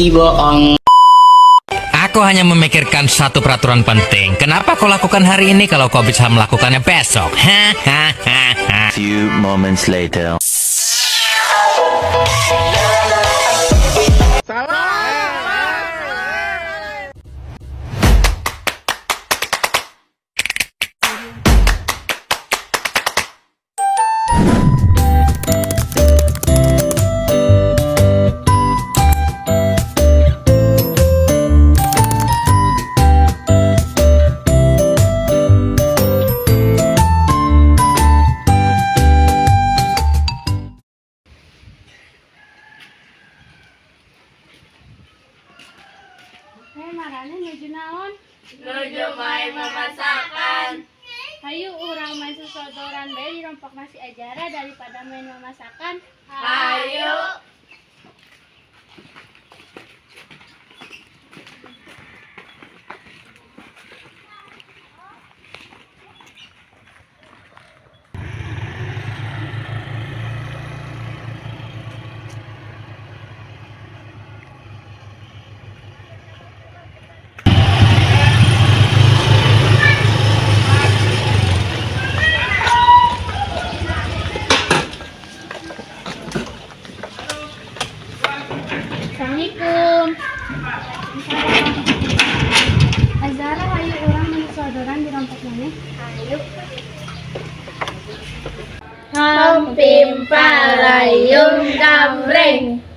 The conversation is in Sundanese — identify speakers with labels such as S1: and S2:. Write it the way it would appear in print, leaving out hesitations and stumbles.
S1: Pasti bohong.
S2: Aku hanya memikirkan satu peraturan penting. Kenapa kau lakukan hari ini kalau kau bisa melakukannya besok? Hahaha.
S3: Few moments later.
S4: Hei, maraneh nuju naon?
S5: Nuju main mamasakan.
S4: Hayu urang main sesodoran bae di rompak nasi Ajara daripada main mamasakan.
S5: Hayu.
S4: Assalamualaikum. Azara, hayu urang main sodoran di rompak maneh.
S5: Hayu. Hampim palayung gambreng.